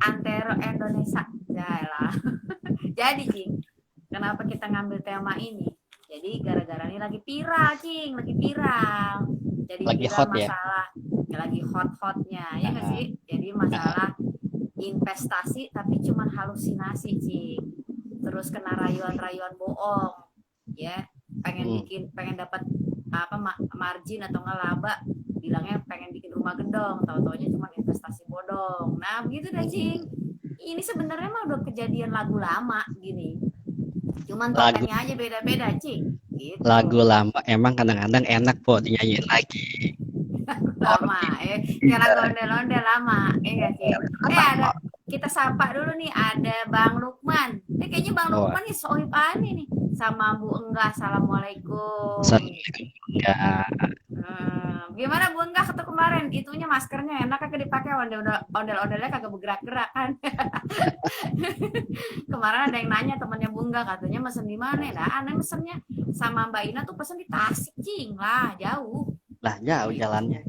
Antero Indonesia. Yalah. Jadi, Cing, kenapa kita ngambil tema ini? Jadi gara-gara ini lagi viral, Cing, lagi viral. Jadi Lagi viral hot ya. masalah lagi hot-hotnya, ya nggak sih? Jadi masalah investasi tapi cuman halusinasi, Cing. Terus kena rayuan-rayuan bohong, ya. Pengen dapat apa margin atau nggak laba, bilangnya pengen bikin rumah gedong, tahu-taunya cuma investasi bodong. Nah begitu deh, Cing. Ini sebenarnya mah udah kejadian lagu lama gini, cuman Lagu topengnya aja beda-beda, Cing, lagu gitu. lama emang kadang-kadang enak po dinyanyiin lagi. Orang Lama kayak lagu ondel-ondel lama, enggak sih? Ada, kita sapa dulu nih, ada Bang Lukman. Kayaknya Bang oh, Lukman nih sohib nih sama Bu Enggah. Assalamualaikum. Assalamualaikum. Enggak, Gimana Bu Enggah ketemu kemarin? Itunya maskernya enak kagak dipakai, ondel-ondelnya kagak bergerak-gerak kan? Kemarin ada yang nanya temannya Bu Enggah, katanya mesen di mana? Nah, aneh mesennya sama Mbak Ina tuh pesen di Tasik, Cing. Lah, jauh. lah jauh jalannya.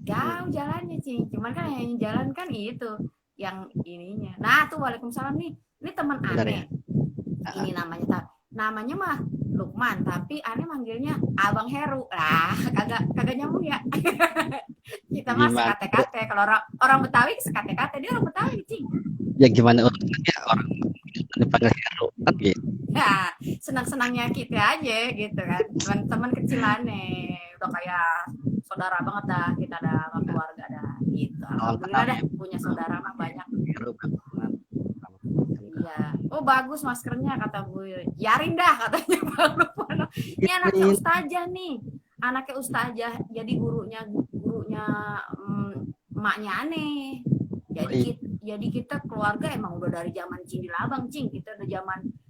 Jauh jalannya, Cing. Cuman kan yang jalan kan itu yang ininya. Nah, tuh Waalaikumsalam nih. Ini teman Benar ya. aneh. Ini namanya mah Lukman, tapi aneh manggilnya Abang Heru. Lah, kagak nyambung ya. Kita mah Gimana? sekate-kate. Kalau orang Betawi sekate-kate, dia orang Betawi, Cing. Ya gimana urusannya orang dipanggil hero kan gitu. Ya, senang-senangnya kita aja gitu kan. Teman-teman kecilannya udah kayak saudara banget dah, kita ada keluarga dah gitu. Alhamdulillah dah punya saudara mah banyak. Hero banget. Iya. Oh bagus maskernya kata Bu Yarin dah, katanya Bang Lukman. Ini anaknya ustazah nih. Anaknya ustazah, jadi gurunya emaknya aneh. Jadi kita keluarga emang udah dari zaman Cindi Labang, Cing. Kita udah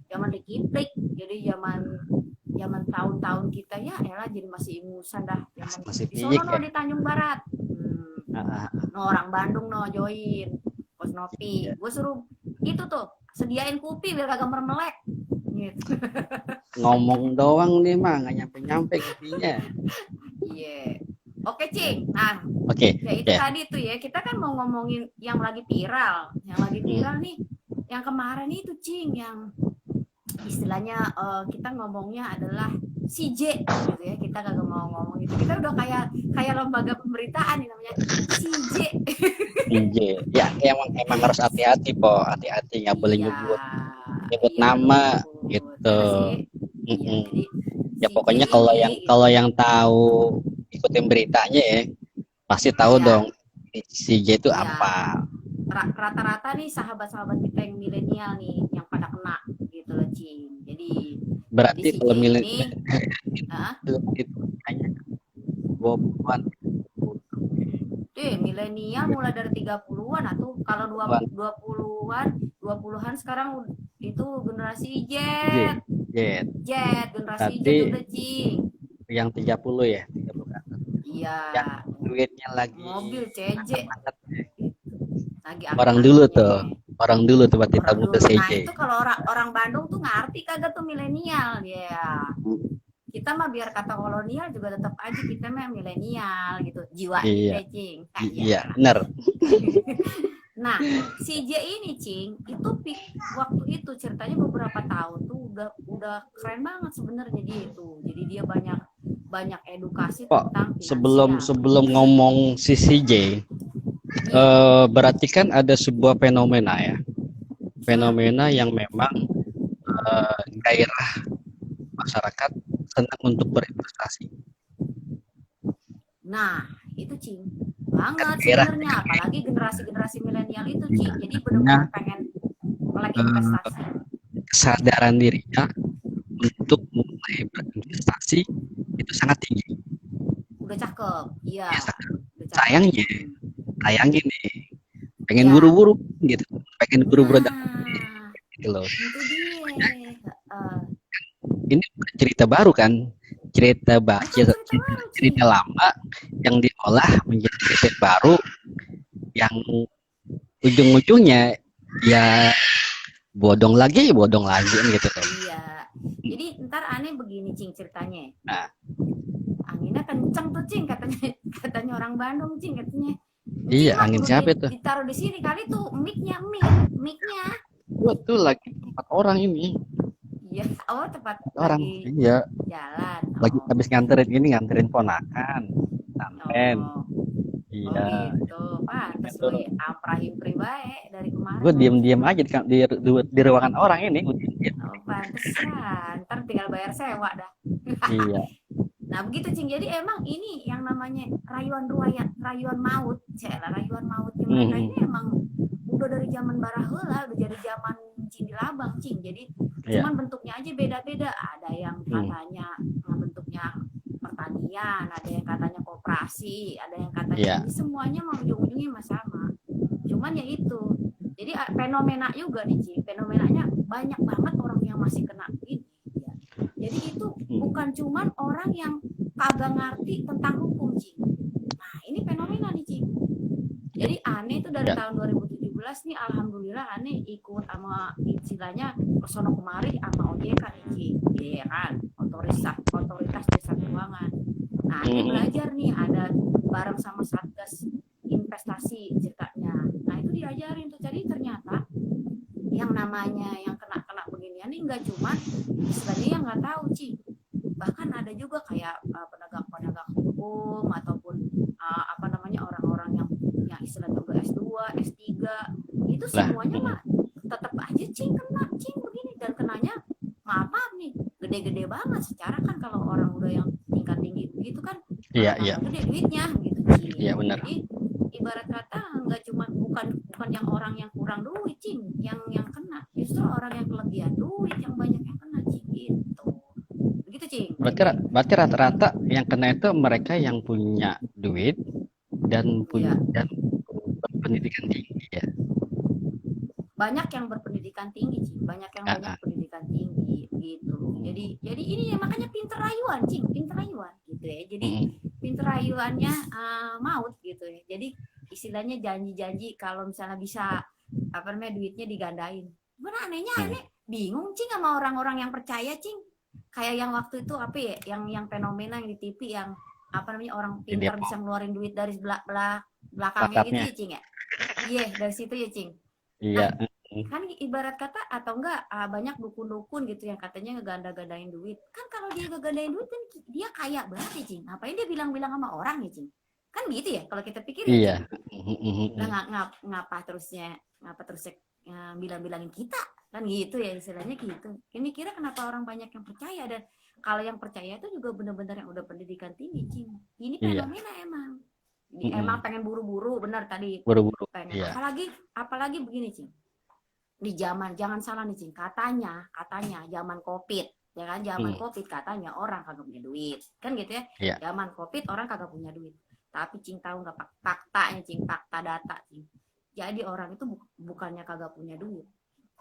zaman dikiplik. Jadi zaman tahun-tahun kita ya elah jadi masih ingusan dah. Masih Di sono ya. di Tanjung Barat. No orang Bandung no join. Bos Nopi. Gue suruh itu tuh sediain kopi biar kagak mermelek. Gitu. Ngomong doang nih mah nggak nyampe kopinya. Iya. Oke, Cing. Nah, ya itu tadi tuh ya, kita kan mau ngomongin yang lagi viral. Yang lagi viral nih, yang kemarin itu, Cing, yang istilahnya kita ngomongnya adalah CJ gitu ya. Kita kagak mau ngomong itu. Kita udah kayak lembaga pemberitaan nih namanya CJ. CJ. Ya, emang harus hati-hati po, hati-hati nggak boleh nyebut nama gitu. Iya, jadi ya pokoknya kalau yang tahu ikutin beritanya ya pasti tahu dong CJ itu apa. Rata-rata nih sahabat-sahabat kita yang milenial nih yang pada kena gitu loh, Cing. Jadi berarti kalau milenial itu hanya 20-an. Milenial mulai dari 30-an atau kalau 20-an sekarang itu generasi Z. Generasi Z udah, Cing. Yang 30 ya, 30 kan. Iya. Yang duitnya lagi mobil CJ. Lagi orang dulu tuh berarti tamu ke CJ. Nah, itu kalau orang Bandung tuh ngerti kagak tuh milenial ya. Kita mah biar kata kolonial juga tetap aja kita mah milenial gitu. Jiwa kita, Cing. Iya, benar. Nah, si J ini, Cing, itu waktu itu ceritanya beberapa tahun tuh udah keren banget sebenarnya dia itu. Jadi dia banyak edukasi tentang finansial. Sebelum ngomong si CJ, berarti kan ada sebuah fenomena ya. Fenomena yang memang gairah masyarakat senang untuk berinvestasi. Nah, itu, Cing, banget sebenarnya, apalagi generasi milenial itu, Cing. Jadi benar-benar pengen melek investasi. Kesadaran dirinya untuk mulai berinvestasi itu sangat tinggi. Udah cakep, iya. Sayangnya nih, pengen buru-buru gitu, pengen buru-buru gitu loh. Itu dia. Ini cerita baru kan, cerita lama yang diolah menjadi efek baru yang ujung-ujungnya ya bodong lagi gitu tuh. Iya. Jadi ntar aneh begini, Cing, ceritanya. Nah, anginnya kenceng tuh, Cing, katanya orang Bandung, Cing, katanya Iya, Cing mah angin kudu siapa itu? ditaruh di sini kali tuh mic-nya. Gua tuh lagi tempat orang ini. Iya, oh tempat Tempat orang. lagi Iya, jalan. lagi Oh, habis nganterin ini, nganterin ponakan. Sampen. oh, oh Iya, gitu. Pantes itu lu ya amprahim pribae dari kemarin gue lu. diem-diem aja di ruangan orang ini. Gua diem-diem. Oh, pantesan. Ntar tinggal bayar sewa dah. Iya. Nah begitu Cing, jadi emang ini yang namanya rayuan maut, cila rayuan mautnya mereka ini Mhm. emang udah dari zaman baraheula, udah jadi zaman Cing di Labang Cing. Jadi Iya. cuman bentuknya aja beda-beda. Ada yang Hmm. katanya bentuknya pertanian, ada yang katanya koperasi, ada yang katanya Iya. ini semuanya mau ujung-ujungnya mah sama. Cuman ya itu. Jadi fenomena juga nih Cing, fenomenanya banyak banget orang yang masih kena ini. Ya. Jadi itu bukan cuman orang yang kagak ngerti tentang hukum Cing. Nah ini fenomena nih Cing. Jadi aneh itu dari Ya. tahun 2017 nih alhamdulillah aneh ikut sama istilahnya kesono kemari sama OJK nih Cing. Iya kan, otoritas jasa keuangan. Nah ini belajar nih ada bareng sama Satgas investasi ceritanya. Nah itu diajarin tuh, jadi ternyata yang namanya yang kena beginian ini nggak cuma istilahnya yang nggak tahu Cing, bahkan ada juga kayak penegak hukum ataupun apa namanya orang-orang yang istilahnya udah S2, S3 itu semuanya mah tetap aja Cing kena Cing begini, dan kenanya maaf nih gede-gede banget secara kan kalau orang udah yang tingkat tinggi gitu kan Iya, iya. gede duitnya gitu Cing. Iya benar. Jadi ibarat kata nggak cuma bukan yang orang yang kurang duit Cing yang kena, justru orang yang kelebihan duit yang banyak yang kena Cing gitu. Begitu Cing. Berarti rata-rata yang kena itu mereka yang punya duit dan punya dan berpendidikan tinggi ya. Banyak yang berpendidikan tinggi Cing, banyak yang banyak pendidikan tinggi gitu. Jadi ini ya makanya pinter rayuan Cing, pinter rayuan gitu ya. Jadi pinter rayuannya maut gitu ya. Jadi istilahnya janji-janji kalau misalnya bisa apa namanya duitnya digandain. Mana anehnya aneh bingung Cing sama orang-orang yang percaya Cing. Kayak yang waktu itu apa ya, yang fenomena yang di TV yang apa namanya orang pintar bisa ngeluarin duit dari belakangnya gitu ya Cing ya. Iya dari situ ya Cing. Iya. Nah, kan ibarat kata atau enggak banyak dukun-dukun gitu yang katanya ngeganda-gandain duit. Kan kalau dia ngegandain duit kan dia kaya banget ya Cing. Ngapain dia bilang-bilang sama orang ya Cing? Kan gitu ya kalau kita pikir ya. Iya. Nah, ngapa terusnya bilang-bilangin kita kan gitu ya istilahnya gitu. Ini kira kenapa orang banyak yang percaya, dan kalau yang percaya itu juga benar-benar yang udah pendidikan tinggi Cing. Ini fenomena emang. Emang pengen buru-buru benar tadi. Buru-buru. Pengen. Iya. Apalagi begini Cing. Di zaman jangan salah nih Cing, katanya zaman Covid, ya kan zaman Covid katanya orang kagak punya duit. Kan gitu ya. Iya. Zaman Covid orang kagak punya duit. Tapi Cing tahu nggak faktanya Cing, fakta data Cing. Jadi orang itu bukannya kagak punya duit.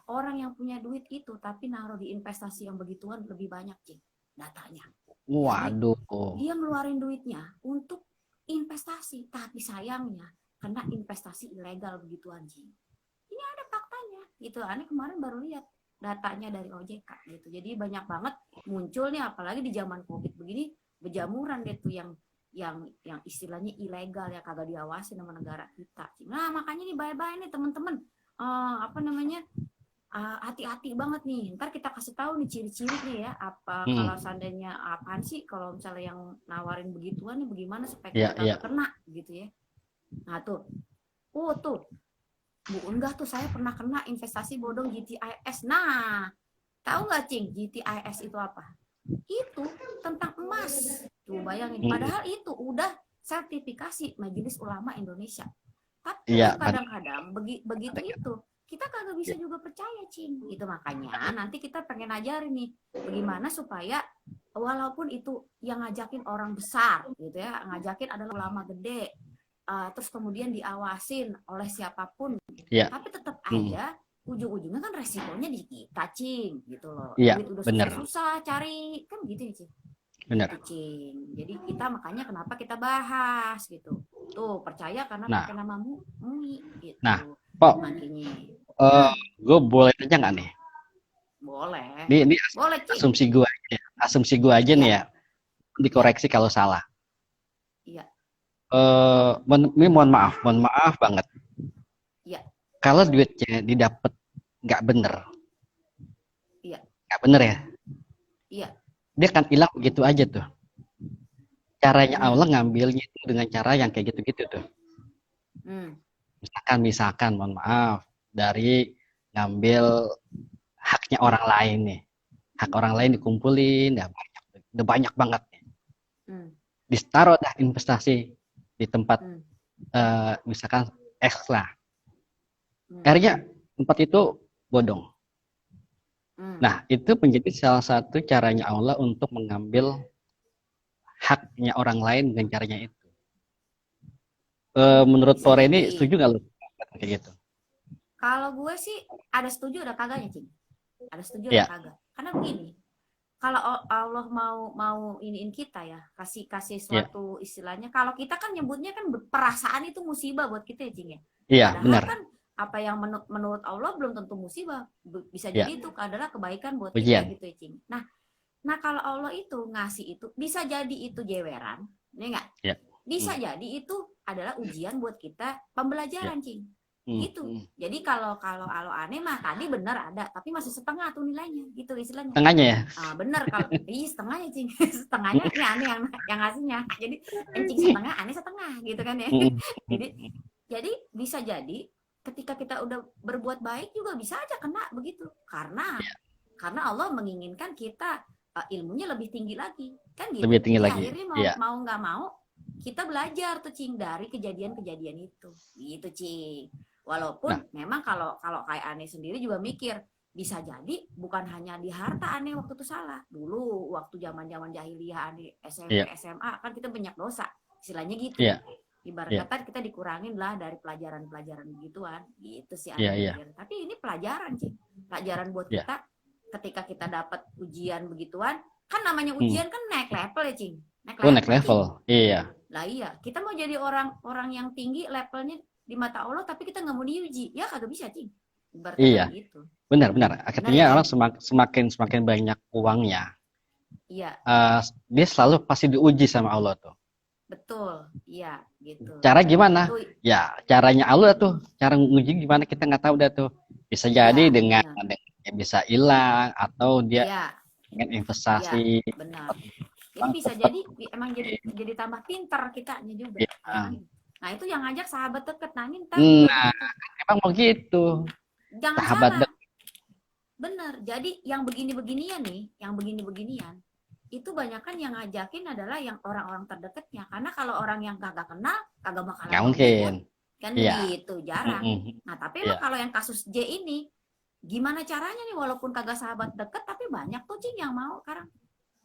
Orang yang punya duit itu tapi naruh di investasi yang begituan lebih banyak Cing datanya. Waduh. Jadi, dia ngeluarin duitnya untuk investasi, tapi sayangnya kena investasi ilegal begituan Cing. Ini ada faktanya. Gitu. Aneh kemarin baru lihat datanya dari OJK gitu. Jadi banyak banget munculnya apalagi di zaman Covid begini berjamuran deh tuh yang istilahnya ilegal ya kagak diawasi sama negara kita. Nah makanya nih bye-bye nih teman-teman apa namanya hati-hati banget nih. Ntar kita kasih tahu nih ciri-ciri nih ya apa kalau seandainya apaan sih kalau misalnya yang nawarin begituan nih bagaimana supaya kita gak kena gitu ya. Nah tuh tuh Bu enggak tuh saya pernah kena investasi bodong GTIS. Nah tahu nggak Cing GTIS itu apa? Itu tentang emas. Tuh bayangin. Padahal itu udah sertifikasi Majelis Ulama Indonesia. Tapi kadang-kadang begitu itu kita kagak bisa juga percaya Cing. Itu makanya nanti kita pengen ajarin nih bagaimana supaya walaupun itu yang ngajakin orang besar gitu ya, ngajakin adalah ulama gede. Terus kemudian diawasin oleh siapapun, tapi tetap aja ujung-ujungnya kan resikonya di kita Cing gitu loh. Duit udah susah-susah cari kan gitu ya Cing. Benar. Gitu, Cing. Jadi kita makanya kenapa kita bahas gitu. Tuh percaya karena pakai nama MUI gitu. Nah, Pak, gue boleh tanya nggak nih? Boleh. Ini boleh Cing. Asumsi gue aja nih ya. Dikoreksi kalau salah. Iya. ini mohon maaf banget. Iya, Kalau duitnya didapat nggak bener, iya, nggak bener ya, iya. dia akan hilang begitu aja tuh. Caranya Hmm, Allah ngambilnya itu dengan cara yang kayak gitu-gitu tuh. hmm, Misalkan, mohon maaf, dari ngambil haknya orang lain nih. Hak orang lain dikumpulin, udah banyak banget nih. hmm, Ditaruh dah investasi di tempat hmm, misalkan X lah. hmm, Akhirnya tempat itu bodong. hmm. Nah, itu menjadi salah satu caranya Allah untuk mengambil haknya orang lain dengan caranya itu. Menurut Bisa Tore ini jadi. setuju nggak lu kayak gitu? Kalau gue sih ada setuju ada kagaknya, Cing. Ada setuju ada Ya, kagak. Karena begini, kalau Allah mau mau iniin kita ya, kasih kasih ya, suatu istilahnya. Kalau kita kan nyebutnya kan perasaan itu musibah buat kita ya, Cing ya. iya, Padahal benar. kan apa yang menurut Allah belum tentu musibah. Bisa Ya, jadi itu adalah kebaikan buat kita ujian. gitu ya, Cing. Nah kalau Allah itu ngasih itu bisa jadi itu jeweran, ya enggak? Ya, Bisa hmm, jadi itu adalah ujian buat kita ya, pembelajaran, Cing. hmm, Gitu. hmm. Jadi kalau kalau alo aneh mah tadi benar ada, tapi masih setengah tuh nilainya, gitu istilahnya. Tengahnya ya. Bener kalau setengahnya, Cing. Setengahnya ini aneh yang ngasihnya. Jadi encing setengah, aneh setengah gitu kan ya. Hmm, Jadi jadi bisa jadi ketika kita udah berbuat baik juga bisa aja kena begitu. Karena Allah menginginkan kita ilmunya lebih tinggi lagi kan lebih gitu. tinggi Jadi lagi. akhirnya mau Iya, mau nggak mau kita belajar tuh, Cing, dari kejadian-kejadian itu gitu, Cing. nah, Walaupun memang kalau kalau kayak Aneh sendiri juga mikir bisa jadi bukan hanya di harta Aneh waktu itu salah. Dulu waktu zaman-zaman jahiliyah Aneh SMP iya, SMA kan kita banyak dosa istilahnya gitu. iya, Ibarat iya, kata kita dikurangin lah dari pelajaran-pelajaran begituan gitu sih iya, Aneh iya, mikir. Tapi ini pelajaran, Cing, pelajaran buat iya. kita ketika kita dapat ujian begituan. Kan namanya Hmm. ujian kan naik level ya, Cing, naik Oh, naik level, Cing. level. Iya, Lah iya, kita mau jadi orang-orang yang tinggi levelnya di mata Allah tapi kita nggak mau diuji, ya kagak bisa, Cing. Ibarat kata iya. begitu. Benar, benar. Benar Akhirnya ya kan? orang semakin banyak uangnya, Iya, dia selalu pasti diuji sama Allah tuh. betul. Iya, gitu. Cara gimana? Tuh, Ya, caranya Allah tuh. Cara nguji gimana kita nggak tahu dah tuh. Bisa jadi iya, dengan benar. dia bisa hilang atau dia Iya, dengan iya, investasi. benar. Jadi bisa jadi emang jadi tambah pintar kitanya juga, ya Ya. kan? Nah, itu yang ngajak sahabat deket. Nah, ini ntar juga Nah, begitu. emang mau gitu. Jangan Sahabat salah. dek. Bener. Jadi yang begini-beginian nih, yang begini-beginian, itu banyak kan yang ngajakin adalah yang orang-orang terdekatnya. Karena kalau orang yang kagak kenal, kagak bakalan Nggak mau mungkin. ikut. Kan Iya. begitu, jarang. Mm-mm. Nah, tapi Iya. emang kalau yang kasus J ini, gimana caranya nih walaupun kagak sahabat deket, tapi banyak tuh, Cing, yang mau sekarang.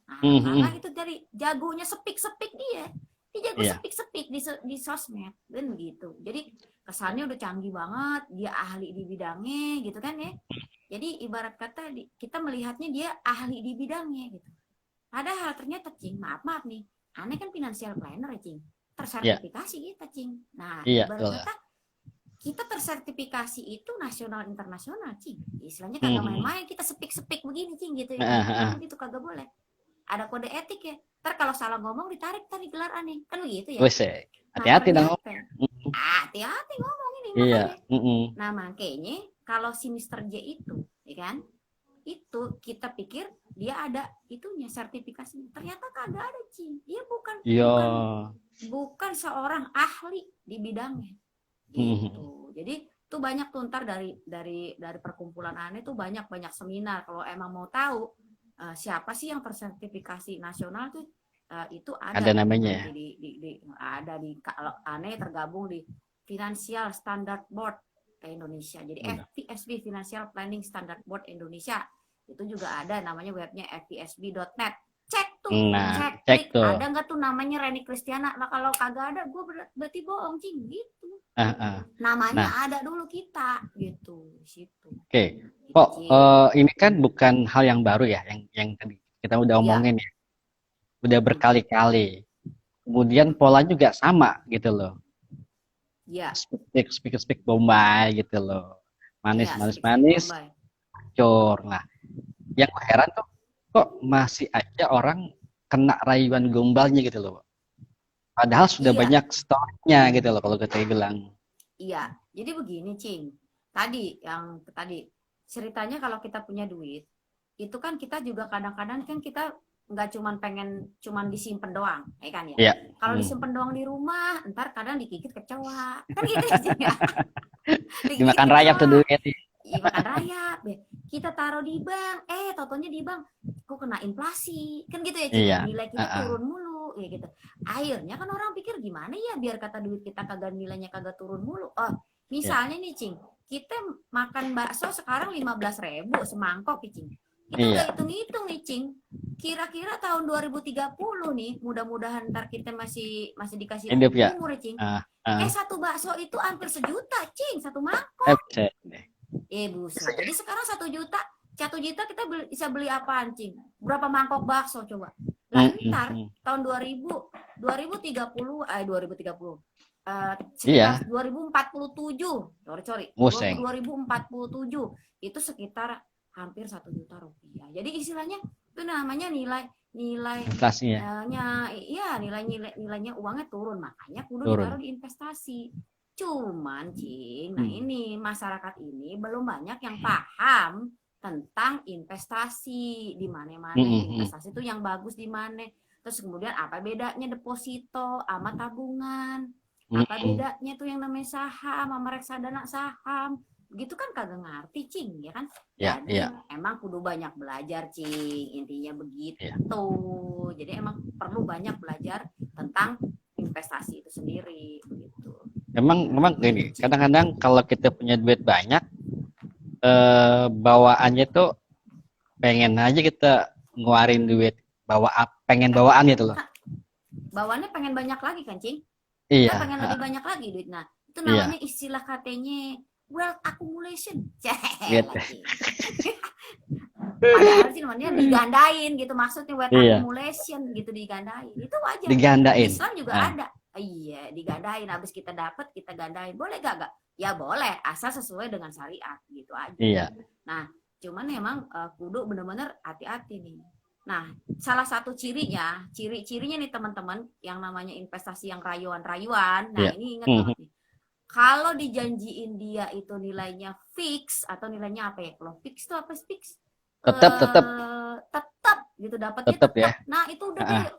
Nah, karena Mhm. itu dari jagonya sepik-sepik dia. Dia jago Iya. sepik-sepik di sosmed. Dan gitu. Jadi kesannya udah canggih banget, dia ahli di bidangnya gitu kan ya. Jadi ibarat kata kita melihatnya dia ahli di bidangnya gitu. Padahal ternyata, Cing, maaf nih, aneh kan financial planner ya, Cing. Iya. Tersertifikasi kita, Cing. Nah, Iya, ibarat betul. kata kita tersertifikasi itu nasional internasional, Cing. Istilahnya kagak Mhm. main-main kita sepik-sepik begini, Cing, gitu. Heeh, Ibarat kata heeh. begitu kagak boleh. Ada kode etik ya. Ntar kalau salah ngomong ditarik tadi gelar aneh. Kan begitu ya. Wes, Nah, hati-hati dong. ternyata hati-hati ngomong ini Iya. makanya. Mhm. Nah, makanya kalau si Mister J itu, ya kan? Itu kita pikir dia ada itunya sertifikasi. Ternyata kagak ada, Cing. Dia bukan Iya. bukan bukan seorang ahli di bidangnya. Mhm. Gitu. Jadi tuh banyak tuh ntar dari perkumpulan aneh tuh banyak seminar kalau emang mau tahu siapa sih yang tersertifikasi nasional tuh itu Ada ada tuh namanya ya. nanti ada di kalau aneh tergabung di Financial Standard Board Indonesia. Jadi Benar. FPSB Financial Planning Standard Board Indonesia. Itu juga ada namanya webnya fpsb.net. Cek tuh, Nah, cek cek klik tuh. ada nggak tuh namanya Reni Kristiana. Nah kalau kagak ada gue berarti bohong, Cing, gitu. Heeh. Namanya Nah, ada dulu kita gitu di situ. oke. Gitu, Kok Cing. ini kan bukan hal yang baru ya, yang tadi kita udah Iya. omongin ya, udah Hmm. berkali-kali. Kemudian pola juga sama gitu loh. Iya. Speak Bombay gitu loh. Iya, Manis manis speak manis, Bombay. cor. Nah, yang gue heran tuh kok masih aja orang kena rayuan gombalnya gitu loh. Padahal sudah Iya, banyak store-nya gitu loh kalau kita bilang. iya. Jadi begini, Cing. Tadi ceritanya kalau kita punya duit, itu kan kita juga kadang-kadang kan kita nggak cuman disimpan doang, ya kan ya. Iya. Kalau Hmm. disimpan doang di rumah, ntar kadang digigit kecoa. Kan gitu ya, Cing ya. Digigit Dimakan rayap tuh kecoa. duit. Iya, makan rayap ya. Kita taruh di bank, totonya di bank kok kena inflasi. Kan gitu ya, Cing ya. Iya. Nilai kita Heeh. turun mulu ya gitu. Akhirnya kan orang pikir gimana ya biar kata duit kita kagak nilainya kagak turun mulu. Oh, Iya. misalnya nih, Cing, kita makan bakso sekarang 15.000 semangkok, Cing. Itu udah Iya. hitung-hitung nih, Cing. Kira-kira tahun 2030 nih, mudah-mudahan ntar kita masih dikasih Hidup ya. umur, Cing. Ah. Satu bakso itu hampir sejuta, Cing, satu mangkok. Buset deh. Buset. Jadi sekarang 1 juta kita bisa beli apaan, Cing? Berapa mangkok bakso coba? Lah ntar tahun 2030, 2030. Iya. Sekitar 2047. Sorry. Museng. 2047 itu sekitar hampir 1 juta rupiah. Jadi istilahnya itu namanya nilai Inflasinya nilainya uangnya turun, makanya kudu turun. ditaruh di investasi. Cuman, Cing, nah ini masyarakat ini belum banyak yang paham tentang investasi di mana-mana. Investasi itu yang bagus di mana. Terus kemudian apa bedanya deposito sama tabungan? Apa bedanya tuh yang namanya saham sama reksadana saham? Gitu kan kagak ngerti, Cing, ya kan? Jadi emang kudu banyak belajar, Cing. Intinya begitu. Jadi emang perlu banyak belajar tentang investasi itu sendiri begitu. Emang gini, kadang-kadang kalau kita punya duit banyak, bawaannya tuh pengen aja kita ngeluarin duit, pengen bawaan gitu loh. Bawaannya pengen banyak lagi kan, Cing? Iya. Pengen lebih banyak lagi duit. Nah, itu namanya istilah katanya wealth accumulation. Gitu. Padahal sih namanya digandain gitu, maksudnya wealth accumulation gitu, digandain. Itu wajar. Digandain. Islam juga ada. Iya, digandain. Habis kita dapat, kita gandain. Boleh gak? Ya boleh, asal sesuai dengan syariat gitu aja. Iya. Nah, cuman memang kudu bener-bener hati-hati nih. Nah, salah satu cirinya nih teman-teman, yang namanya investasi yang rayuan-rayuan. Nah, ini ingat banget nih. Kalau dijanjiin dia itu nilainya fix atau nilainya apa ya? Kalau fix itu apa? Fix. Tetap gitu, dapatnya tetap. Ya. Nah, itu udah deh.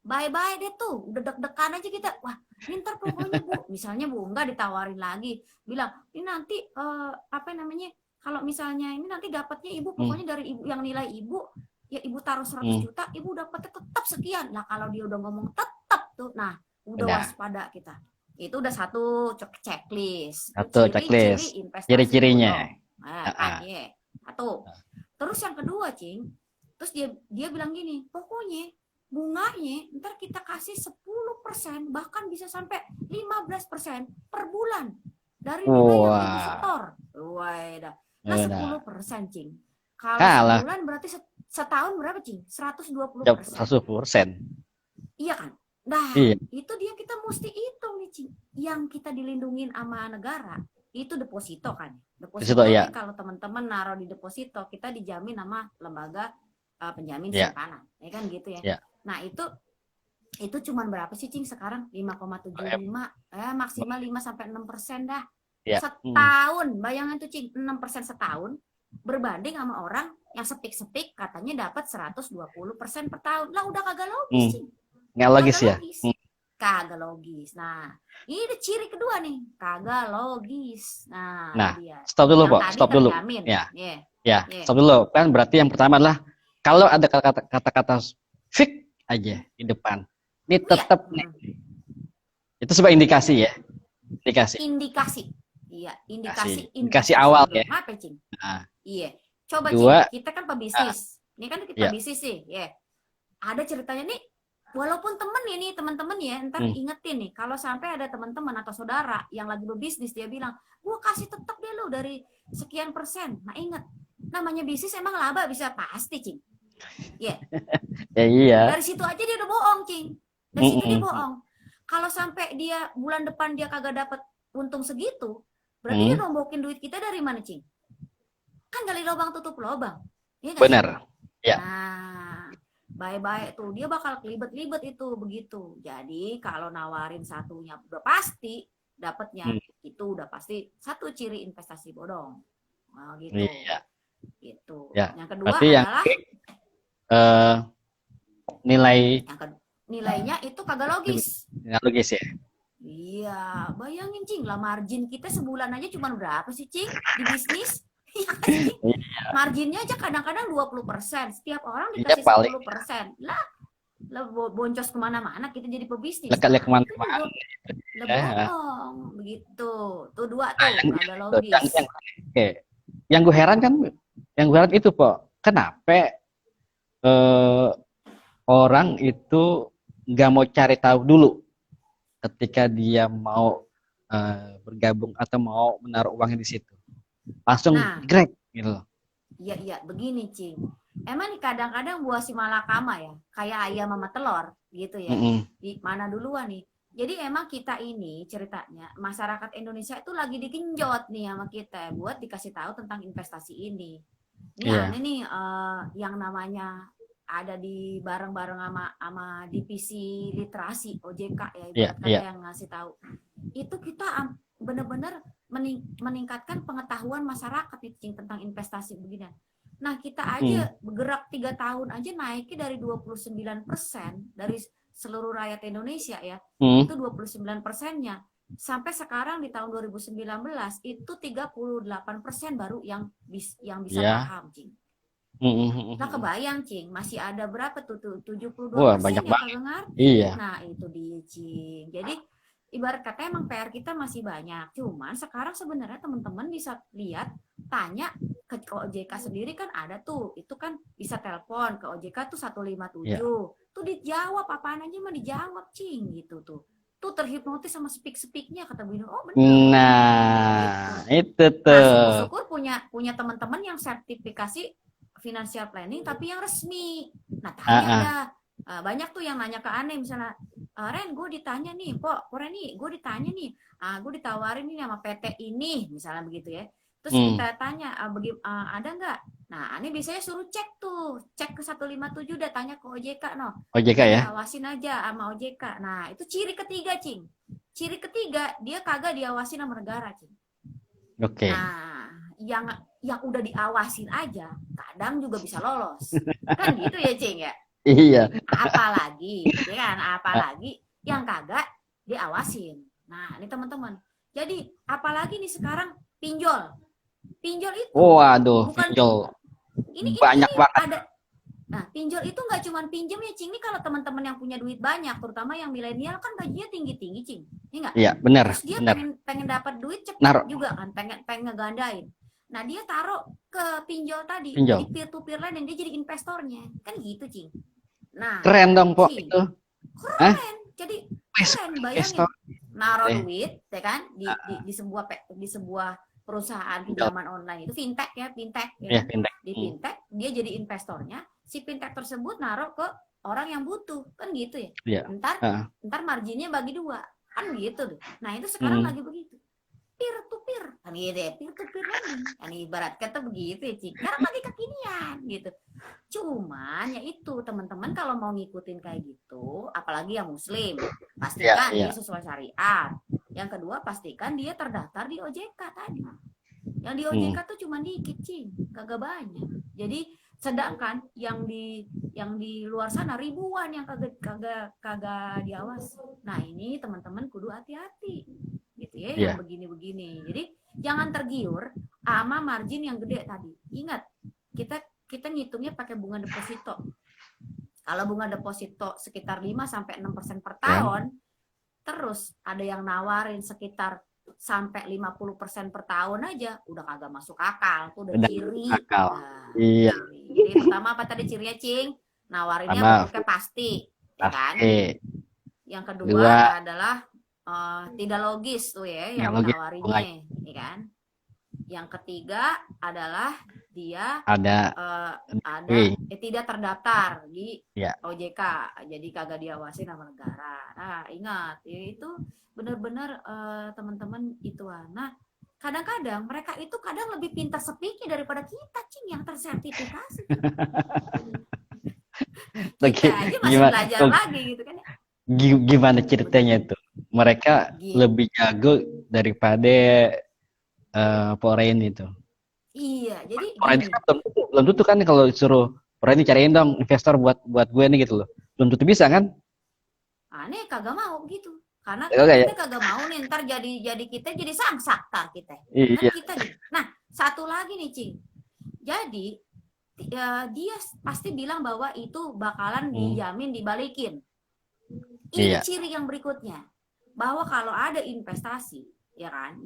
Bye-bye deh tuh, udah deg-degan aja kita. Wah, ini ntar pokoknya Bu, misalnya Bu, enggak ditawarin lagi. Bilang, ini nanti kalau misalnya ini nanti dapatnya Ibu pokoknya dari Ibu yang nilai Ibu, ya Ibu taruh 100 juta, Ibu dapatnya tetap sekian. Nah, kalau dia udah ngomong tetap tuh, nah, udah waspada kita. Itu udah satu checklist. Ciri-cirinya. Satu. Terus yang kedua, Cing. Terus dia bilang gini, pokoknya bunganya ntar kita kasih 10%, bahkan bisa sampai 15% per bulan dari nilai yang Ibu setor. Nah, 10%, Cing. Kalau sebulan berarti setahun berapa, Cing? 120%. 100%. Iya kan? Nah, itu dia kita mesti hitung nih, Cing. Yang kita dilindungin sama negara, itu deposito kan. Deposito ya. Kalau teman-teman naruh di deposito, kita dijamin sama lembaga penjamin simpanan. Ya kan gitu ya. Nah, itu cuman berapa sih, Cing, sekarang? 5,75. Maksimal 5-6% dah. Setahun. Bayangin tuh, Cing, 6% setahun berbanding sama orang yang sepik-sepik katanya dapat 120% per tahun. Lah udah kagak logis, Cing. Nggak logis ya? Kagak logis. Nah, ini ciri kedua nih, kagak logis. Nah, stop dulu, Pak. Stop dulu. Stop dulu. Kan berarti yang pertama adalah kalau ada kata-kata fix aja di depan, ini tetap nih. Itu sebuah indikasi ya. Indikasi. Iya, indikasi awal ya. Apa, Cing? Iya. Coba, Cing, kita kan pebisnis. Ini kan kita bisnis sih, ya. Ada ceritanya nih. Walaupun teman-teman ya, ntar ingetin nih, kalau sampai ada teman-teman atau saudara yang lagi berbisnis, dia bilang, gua kasih tetap deh lo dari sekian persen. Nah, inget, namanya bisnis emang laba bisa pasti, Cing. Ya. Iya. Dari situ aja dia udah bohong, Cing. Dari situ dia bohong. Kalau sampai dia bulan depan dia kagak dapat untung segitu, berarti dia nombokin duit kita dari mana, Cing? Kan gali lubang tutup lubang. Ya, benar. Ya. Nah, baik-baik tuh dia bakal kelibet-libet itu begitu. Jadi kalau nawarin satunya udah pasti dapatnya, itu udah pasti satu ciri investasi bodong. Nah, gitu. Iya. Gitu. Ya. Yang kedua Berarti adalah nilainya itu kagak logis. Nggak logis ya. Iya, bayangin Cing, lah margin kita sebulan aja cuma berapa sih Cing di bisnis? Marginnya aja kadang-kadang 20%, setiap orang dikasih 10%. Lah boncos kemana-mana kita jadi pebisnis. Lekat kemana-mana. Bohong begitu. Tuh dua tuh agak logis. Yang gue heran itu Pok, kenapa orang itu nggak mau cari tahu dulu ketika dia mau bergabung atau mau menaruh uangnya di situ, langsung grab gitu loh. Iya, begini Cing. Emang kadang-kadang buah si malakama ya, kayak ayam sama telur gitu ya. Di mana duluan nih? Jadi emang kita ini ceritanya masyarakat Indonesia itu lagi digenjot nih sama kita buat dikasih tahu tentang investasi ini. Ini aneh nih yang namanya ada di bareng-bareng sama divisi literasi OJK ya ibarat kata yang ngasih tahu. Itu kita benar-benar meningkatkan pengetahuan masyarakat tentang investasi begini. Nah, kita aja bergerak 3 tahun aja naiknya dari 29% dari seluruh rakyat Indonesia ya. Itu 29%-nya. Sampai sekarang di tahun 2019 itu 38% baru yang bisa paham, Cing. Nah, kebayang, Cing, masih ada berapa tuh 72% banyak yang kagak ngerti. Iya. Nah, itu dia, Cing. Jadi ibarat kata emang PR kita masih banyak. Cuman sekarang sebenarnya teman-teman bisa lihat, tanya ke OJK sendiri kan ada tuh. Itu kan bisa telepon ke OJK tuh 157. Tuh dijawab apaan aja mah dijawab, Cing, gitu tuh. Tuh terhipnotis sama speak-speaknya kata Bino. Oh benar. Nah, gitu. Itu tuh. Nah, syukur punya teman-teman yang sertifikasi financial planning tapi yang resmi. Nah, tanya dah. Banyak tuh yang nanya ke aneh misalnya, Ren, gue ditanya nih, Reni, gue ditanya nih, gue ditawarin nih sama PT ini, misalnya begitu ya. Terus kita tanya, ada nggak? Nah, aneh biasanya suruh cek ke 157, udah tanya ke OJK, OJK ya? Awasin aja sama OJK. Nah, itu ciri ketiga, Cing. Ciri ketiga, dia kagak diawasin sama negara, Cing. Oke. Nah, yang udah diawasin aja, kadang juga bisa lolos. Kan gitu ya, Cing ya? Iya. Apalagi yang kagak diawasin. Nah, ini teman-teman. Jadi, apalagi nih sekarang pinjol itu. Waduh, pinjol. Ini banyak banget. Ada. Nah, pinjol itu nggak cuma pinjam ya, Cing. Ini kalau teman-teman yang punya duit banyak, terutama yang milenial kan gajinya tinggi-tinggi, Cing. Iya, benar. Terus dia pengen dapat duit cepat juga kan, pengen ngegandain. Nah, dia taruh ke pinjol tadi, di peer-to-peer lending, dia jadi investornya. Kan gitu, Cing. Nah, keren dong, Pok, itu. Keren. Jadi keren, bayangin. Naruh duit, ya kan, di sebuah perusahaan pinjaman online itu fintech ya. Fintech. Di fintech dia jadi investornya, si fintech tersebut naruh ke orang yang butuh, kan gitu ya. Ntar marginnya bagi 2, kan gitu tuh. Nah, itu sekarang lagi begitu. Peer to peer, kan gitu ya, peer to peer lending. Kan ibarat kata begitu ya, Cing. Sekarang lagi kekinian gitu. Cuman ya itu teman-teman kalau mau ngikutin kayak gitu, apalagi yang muslim, pastikan dia sesuai syariat. Yang kedua, pastikan dia terdaftar di OJK tadi. Yang di OJK tuh cuma dikit, Cing, kagak banyak. Jadi sedangkan yang di luar sana ribuan yang kagak diawas. Nah, ini teman-teman kudu hati-hati. Gitu ya, yang begini-begini. Jadi jangan tergiur sama margin yang gede tadi. Ingat, kita ngitungnya pakai bunga deposito. Kalau bunga deposito sekitar 5-6% per tahun, terus ada yang nawarin sekitar sampai 50% per tahun aja, udah kagak masuk akal. Itu udah ciri. Iya. Jadi pertama apa tadi cirinya, Cing? Nawarinnya pokoknya pasti. Ya kan? Yang kedua adalah tidak logis tuh ya yang ditawarinya, ya kan? Yang ketiga adalah dia tidak terdaftar di OJK, jadi kagak diawasi sama negara. Nah, ingat itu benar-benar teman-teman itu. Nah, kadang-kadang mereka itu kadang lebih pintar speaknya daripada kita, Cing, yang tersertifikasi. Kita aja masih belajar lagi gitu kan. Gimana ceritanya itu? Mereka lebih jago daripada Porain itu. Iya, jadi Porain itu belum tentu kan kalau disuruh Porain cariin dong investor buat gue nih gitu loh. Belum tentu bisa kan? Aneh kagak mau gitu. Karena kita kagak mau nih ntar jadi kita jadi samsak kita. Iya. Kan kita gitu. Nah, satu lagi nih, Cing. Jadi dia pasti bilang bahwa itu bakalan dijamin dibalikin. Ini ciri yang berikutnya. Bahwa kalau ada investasi, ya kan,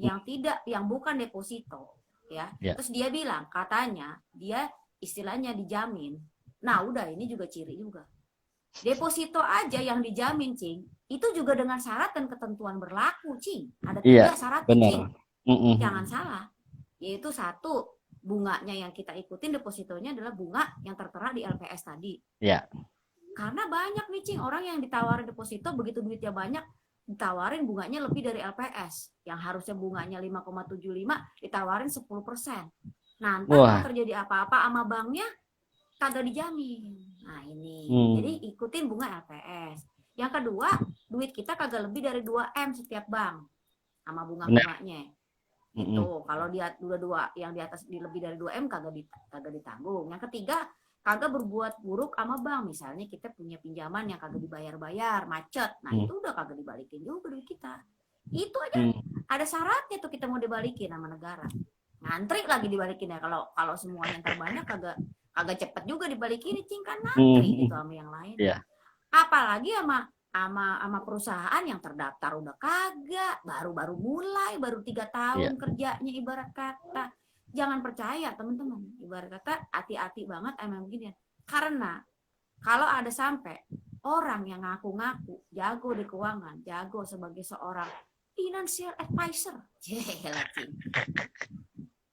yang bukan deposito, ya. Terus dia bilang katanya dia istilahnya dijamin. Nah, udah ini juga ciri juga. Deposito aja yang dijamin, Cing, itu juga dengan syarat dan ketentuan berlaku, Cing. Ada 3 syarat, Cing. Jangan salah. Yaitu 1, bunganya yang kita ikutin depositonya adalah bunga yang tertera di LPS tadi. Iya. Karena banyak nih, Cing, orang yang ditawarin deposito begitu duitnya banyak, ditawarin bunganya lebih dari LPS. Yang harusnya bunganya 5,75 ditawarin 10%. Nah, ntar kalau terjadi apa-apa sama banknya kagak dijamin. Nah, ini. Jadi ikutin bunga LPS. Yang kedua, duit kita kagak lebih dari 2M setiap bank sama bunga-bunganya. Itu kalau dia dua yang di atas lebih dari 2M kagak ditanggung. Yang ketiga, kagak berbuat buruk sama bank. Misalnya kita punya pinjaman yang kagak dibayar-bayar, macet. Nah, itu udah kagak dibalikin juga duit kita. Itu aja ada syaratnya tuh kita mau dibalikin sama negara. Ngantri lagi dibalikin ya. Kalau semuanya terbanyak kagak cepet juga dibalikin, Cing, kan ngantri gitu sama yang lain. Yeah. Apalagi sama perusahaan yang terdaftar udah kagak, baru mulai, baru 3 tahun kerjanya ibarat kata. Jangan percaya, teman-teman. Ibarat kata hati-hati banget emang begini. Karena kalau ada sampai orang yang ngaku-ngaku jago di keuangan, jago sebagai seorang financial advisor,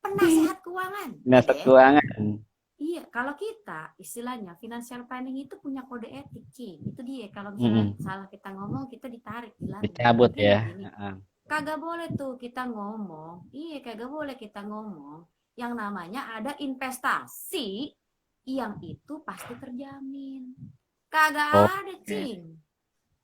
penasehat keuangan. Penasehat keuangan. Iya, kalau kita istilahnya financial planning itu punya kode etik, Cing. Itu dia. Kalau misalnya salah kita ngomong, kita ditarik, dicabut ya. Kagak boleh tuh kita ngomong. Iya, kagak boleh kita ngomong yang namanya ada investasi yang itu pasti terjamin. Kagak ada, Cing.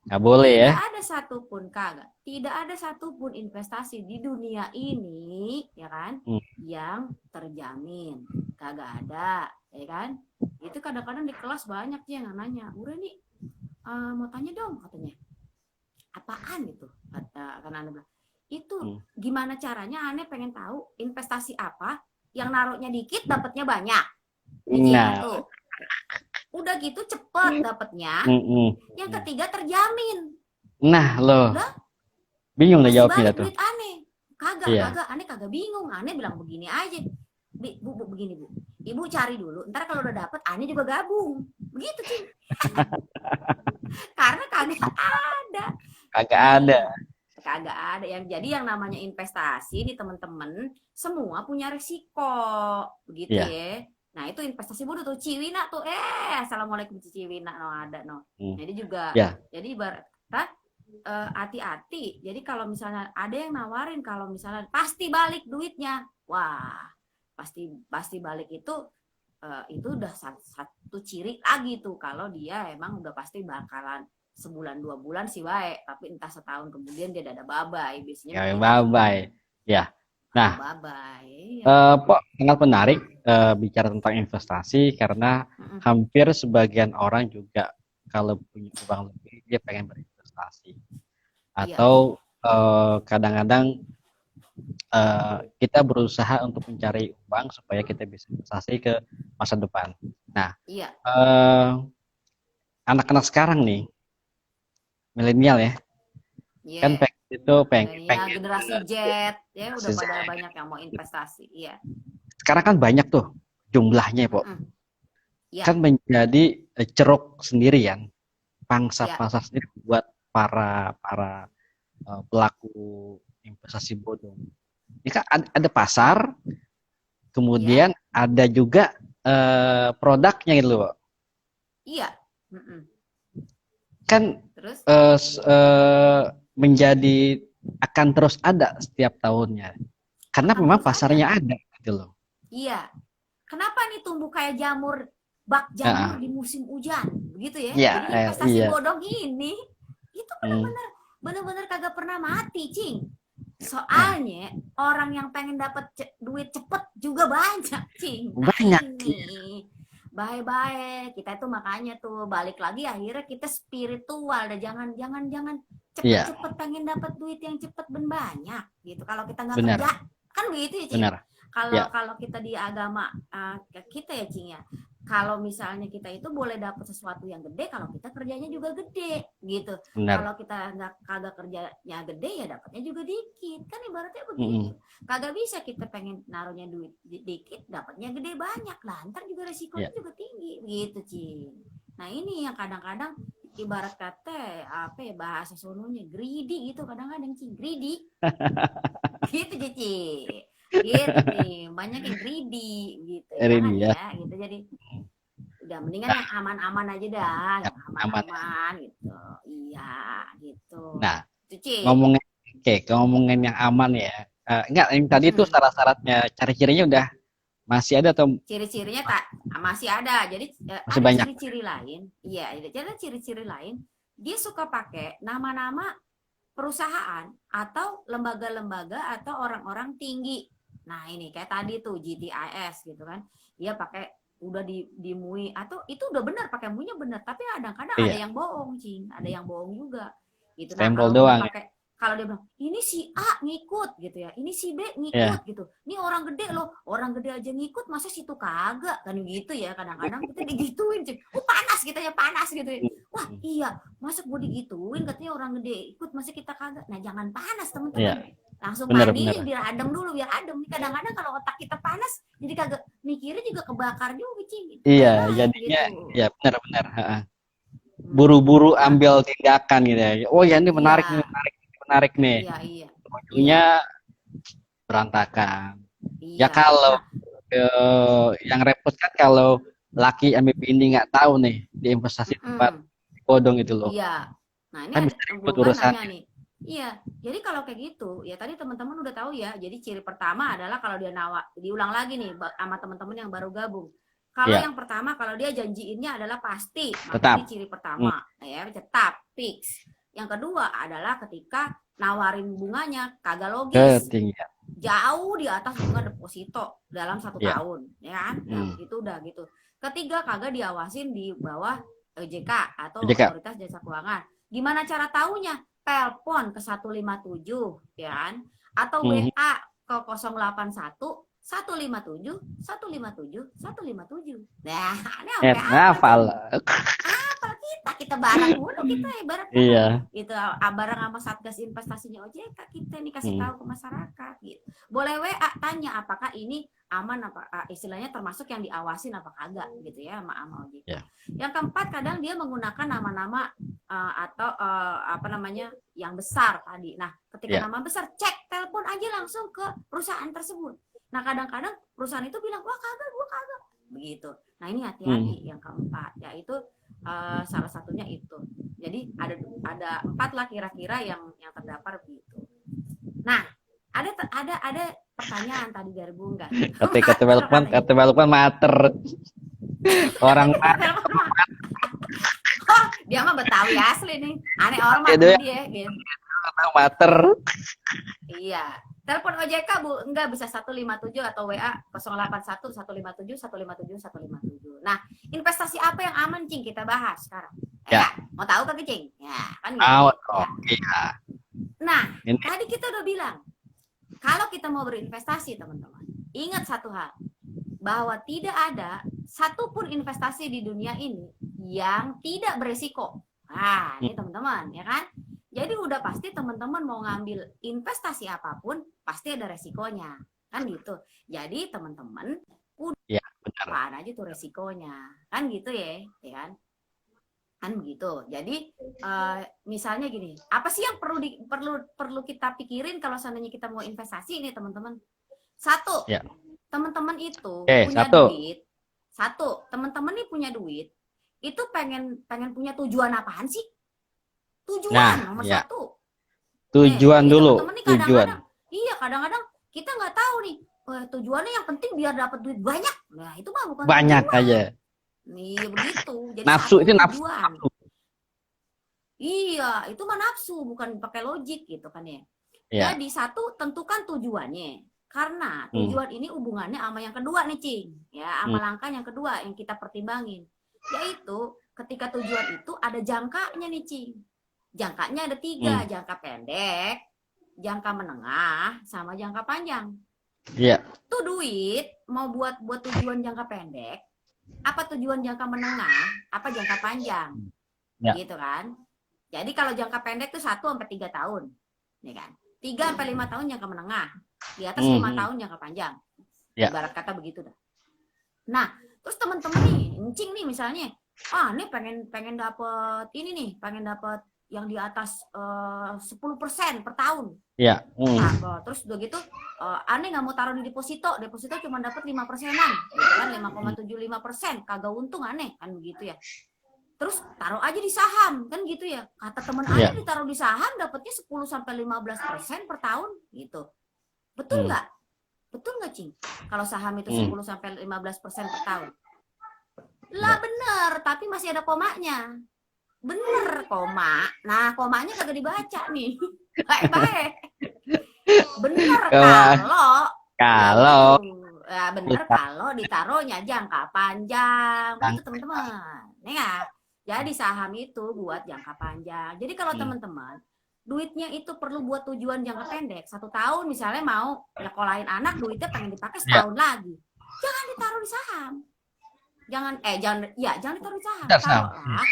Nggak boleh ya. Tidak ada satupun, kagak. Tidak ada satupun investasi di dunia ini, ya kan, yang terjamin. Kagak ada, ya kan. Itu kadang-kadang di kelas banyak yang nanya, udah nih, mau tanya dong, katanya. Apaan itu? Kan Ane bilang, itu gimana caranya Ane pengen tahu investasi apa yang naruhnya dikit dapatnya banyak. Tuh. Udah gitu cepet dapatnya. Yang ketiga terjamin. Nah, loh. Udah? Bingung lah jawabnya tuh. Aneh. Kagak, Aneh kagak bingung. Aneh bilang begini aja. Bu, begini, Bu. Ibu cari dulu. Ntar kalau udah dapet, Aneh juga gabung. Begitu, Cing. Karena kagak ada. Kagak ada. Jadi yang namanya investasi nih, teman-teman, semua punya risiko. Begitu ya. Nah, itu investasi bodoh tuh. Ciwina tuh. Assalamualaikum Ciwina. No, ada no. Jadi juga. Jadi ibarat hati-hati. Jadi kalau misalnya ada yang nawarin, kalau misalnya pasti balik duitnya. Wah, pasti balik itu udah satu ciri lagi tuh. Kalau dia emang udah pasti bakalan sebulan 2 bulan sih baik. Tapi entah setahun kemudian dia ada babai. Biasanya babai. Ya. Nah, sangat menarik bicara tentang investasi karena hampir sebagian orang juga kalau punya uang lebih dia pengen berinvestasi atau kadang-kadang kita berusaha untuk mencari uang supaya kita bisa investasi ke masa depan. Nah, anak-anak sekarang nih milenial ya, kan pengen generasi Z ya udah pada banyak yang mau investasi. Sekarang kan banyak tuh jumlahnya, Pok. Kan menjadi ceruk sendirian, pangsa sendiri buat para pelaku investasi bodong. Ini kan ada pasar, kemudian ada juga produknya gitu loh, Pok. Iya. Kan menjadi akan terus ada setiap tahunnya karena memang pasarnya ada gitu loh. Iya. Kenapa nih tumbuh kayak bak jamur di musim hujan begitu ya. Iya, Jadi investasi iya. bodong ini itu benar-benar kagak pernah mati, Cing. Soalnya orang yang pengen dapat duit cepet juga banyak, Cing. Nah, Banyak. ini bye-bye. Kita tuh makanya tuh balik lagi akhirnya kita spiritual dan jangan Iya, cepet-cepet pengen dapat duit yang cepet dan banyak gitu. Kalau kita nggak benar. kerja kan begitu ya, Cing. Benar. Kalau Ya, kalau kita di agama kita ya, Cing ya. Kalau misalnya kita itu boleh dapat sesuatu yang gede kalau kita kerjanya juga gede gitu. benar. Kalau kita nggak kagak kerjanya gede ya dapatnya juga dikit. Kan ibaratnya begitu. Kagak bisa kita pengen naruhnya duit dikit dapatnya gede banyak lah. Ntar juga resikonya juga tinggi gitu, Cing. Nah, ini yang kadang-kadang ibarat kata apa ya bahasa sononya greedy gitu kadang-kadang, Cing. Greedy. Gitu, Cici. Gitu nih, banyak yang greedy gitu. Jangan ya, gitu. Jadi udah mendingan yang aman-aman aja dah, yang aman-aman gitu. Iya, gitu. Nah, Cici. ngomongin yang aman ya. Enggak, yang tadi itu syarat-syaratnya, ciri-cirinya udah masih ada atau ciri-cirinya tak masih ada. Jadi masih ada banyak. ciri-ciri lain. Iya, ada ciri-ciri lain. Dia suka pakai nama-nama perusahaan atau lembaga-lembaga atau orang-orang tinggi. Nah, ini kayak tadi tuh GTIS gitu kan. Dia pakai udah di MUI atau itu udah benar pakai MUI-nya benar, tapi kadang-kadang ada yang bohong, Cing. Ada yang bohong juga. Gitu. Nah, Stempel doang. Kalau dia bilang ini si A ngikut gitu ya, ini si B ngikut gitu. Ini orang gede loh, orang gede aja ngikut, masa situ kagak kan gitu ya. Kadang-kadang kita digituin, Cing. Panas kita ya panas gitu ya. Wah iya, masa gue digituin katanya orang gede ikut, masa kita kagak. Nah jangan panas teman-teman. Langsung mandi biar adem dulu, biar adem. Kadang-kadang kalau otak kita panas, jadi kagak mikirnya juga kebakar juga, Cing. Gitu. Iya, jadinya gitu. Ya benar-benar. Buru-buru ambil tindakan gitu ya. Oh ya ini menarik nih. Iya. Ujungnya berantakan. Iya. Ya kalau yang repot kan kalau laki ambil bini nggak tahu nih di investasi tempat bodong itu loh. Iya. Nah ini kan ada urusannya nih. Iya, jadi kalau kayak gitu, ya tadi teman-teman udah tahu ya. Jadi ciri pertama adalah kalau dia diulang lagi nih sama teman-teman yang baru gabung. Kalau yang pertama, kalau dia janjiinnya adalah pasti, maka ini ciri pertama, ya tetap fix. Yang kedua adalah ketika nawarin bunganya kagak logis, jauh di atas bunga deposito dalam 1 tahun, ya kan? Itu udah gitu. Ketiga, kagak diawasin di bawah OJK atau Otoritas Jasa Keuangan. Gimana cara taunya? Telepon ke 157, ya kan? Atau WA ke 081 157 157 157. Nah, ini hafal. Kita bareng mulu kita ibarat gitu bareng sama Satgas Investasinya OJK kita nih kasih tahu ke masyarakat gitu. Boleh WA tanya apakah ini aman apa istilahnya termasuk yang diawasin apa kagak gitu ya sama OJK. Yang keempat kadang dia menggunakan nama-nama atau apa namanya yang besar tadi. Nah, ketika nama besar cek telepon aja langsung ke perusahaan tersebut. Nah, kadang-kadang perusahaan itu bilang wah kagak, gua kagak begitu. Nah, ini hati-hati yang keempat yaitu salah satunya itu. Jadi ada 4 lah kira-kira yang terdapat begitu. Nah, ada pertanyaan tadi dari Bungga. Kata Lukman mater. Orang oh, dia mah Betawi asli nih. Aneh orang mah dia gitu. Mater. Iya. Telepon OJK Bu, enggak bisa 157 atau WA 081 157 157 157. Nah, investasi apa yang aman, Cing? Kita bahas sekarang. Mau tahu kan, Cing? Ya, kan gitu. Nah, tadi kita udah bilang kalau kita mau berinvestasi, teman-teman, ingat satu hal, bahwa tidak ada satupun investasi di dunia ini yang tidak beresiko. Nah, ini teman-teman, ya kan? Jadi udah pasti teman-teman mau ngambil investasi apapun pasti ada resikonya, kan gitu. Jadi teman-teman udah aja tuh resikonya, kan gitu ya kan? Kan begitu. Jadi misalnya gini, apa sih yang perlu kita pikirin kalau seandainya kita mau investasi ini teman-teman? Satu, teman-teman itu punya duit. Satu, teman-teman nih punya duit, itu pengen punya tujuan apaan sih? Tujuan nomor 1. Tujuan dulu. Iya, kadang-kadang kita nggak tahu nih tujuannya yang penting biar dapat duit banyak. Nah, itu mah bukan banyak tujuan. Aja. Nih begitu. Jadi Nafsu itu nafsu. Iya, itu mah nafsu, bukan pakai logik gitu kan ya. Ya. Jadi satu, tentukan tujuannya. Karena tujuan ini hubungannya sama yang kedua nih, Cing. Ya, sama langkah yang kedua yang kita pertimbangin. Yaitu ketika tujuan itu ada jangkanya nih, Cing. Jangkanya ada 3, jangka pendek, jangka menengah, sama jangka panjang. Iya. Tuh duit mau buat tujuan jangka pendek, apa tujuan jangka menengah, apa jangka panjang. Ya. Gitu kan. Jadi kalau jangka pendek tuh 1-3 tahun. Nih kan. 3-5 tahun jangka menengah. Di atas 5 tahun jangka panjang. Ya. Ibarat kata begitu dah. Nah, terus teman-teman nih, encing nih misalnya, nih pengen dapet ini nih, pengen dapet yang di atas 10% per tahun. Iya. Nah, terus udah gitu, aneh nggak mau taruh di deposito cuma dapat 5%-an, gitu kan, 5,75%, kagak untung aneh kan begitu ya. Terus taruh aja di saham kan gitu ya, kata temen aneh ditaruh di saham dapatnya 10-15% per tahun gitu. Betul nggak? Betul nggak, Cing? Kalau saham itu 10-15% per tahun. Lah bener, tapi masih ada komanya. Bener, koma. Nah, komanya kagak dibaca nih. Baik-baik. Bener kalau ya bener kalau ditaruhnya jangka panjang. Begitu teman-teman. Nih ya. Jadi saham itu buat jangka panjang. Jadi kalau teman-teman duitnya itu perlu buat tujuan jangka pendek, 1 tahun misalnya mau nyekolahin anak, duitnya pengen dipakai setahun lagi, jangan ditaruh di saham. Jangan ditaruh di saham. Taruhlah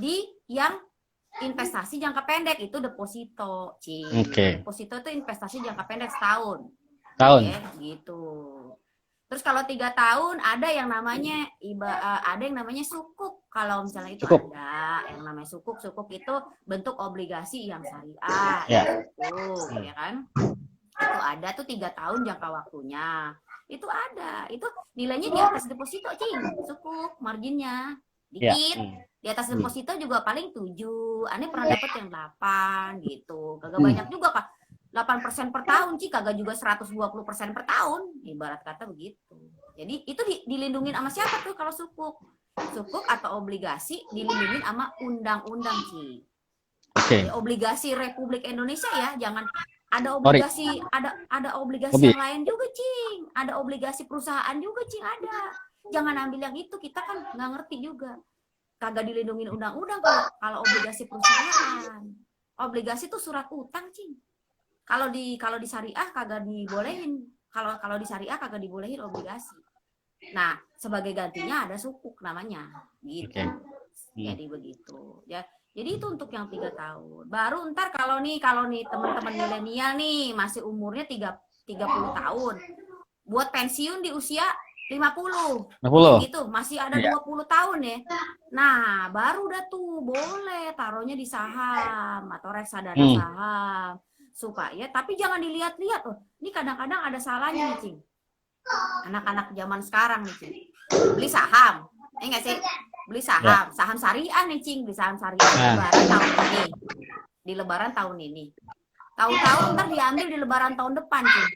di yang investasi jangka pendek, itu deposito, Deposito itu investasi jangka pendek setahun. Gitu. Terus kalau 3 tahun ada yang namanya sukuk. Kalau misalnya itu sukuk. Ada yang namanya sukuk. Sukuk itu bentuk obligasi yang syariah. Sukuk, ya kan? Itu ada tuh 3 tahun jangka waktunya. Itu ada. Itu nilainya di atas deposito, Cing. Sukuk, marginnya dikit. Di atas deposito juga paling 7. Aneh pernah dapet yang 8 gitu. Kagak banyak juga, Kak. 8% per tahun, Ci, kagak juga 120% per tahun, ibarat kata begitu. Jadi itu dilindungin sama siapa tuh kalau sukuk? Sukuk atau obligasi dilindungin sama undang-undang, Ci. Jadi obligasi Republik Indonesia ya, jangan ada obligasi ada obligasi yang lain juga, Cing. Ada obligasi perusahaan juga, Cing, ada. Jangan ambil yang itu, kita kan nggak ngerti juga. Kagak dilindungin undang-undang kalau obligasi perusahaan. Obligasi tuh surat utang, Cing. Kalau di syariah kagak dibolehin. Kalau di syariah kagak dibolehin obligasi. Nah, sebagai gantinya ada sukuk namanya. Gitu. Jadi begitu. Ya, jadi itu untuk yang 3 tahun. Baru ntar kalau nih teman-teman milenial nih masih umurnya 30 tahun. Buat pensiun di usia 50. Gitu, masih ada 20 tahun ya. Nah, baru dah tuh boleh taruhnya di saham atau reksadana saham. Supaya, tapi jangan dilihat-lihat. Ini kadang-kadang ada salahnya nih, Cing. Anak-anak zaman sekarang nih, Cing. Beli saham. Enggak sih? Beli saham. Saham syariah nih, Cing. Beli saham syariah lebaran tahun ini. Di lebaran tahun ini. Tahu-tahu ntar diambil di lebaran tahun depan, Cing.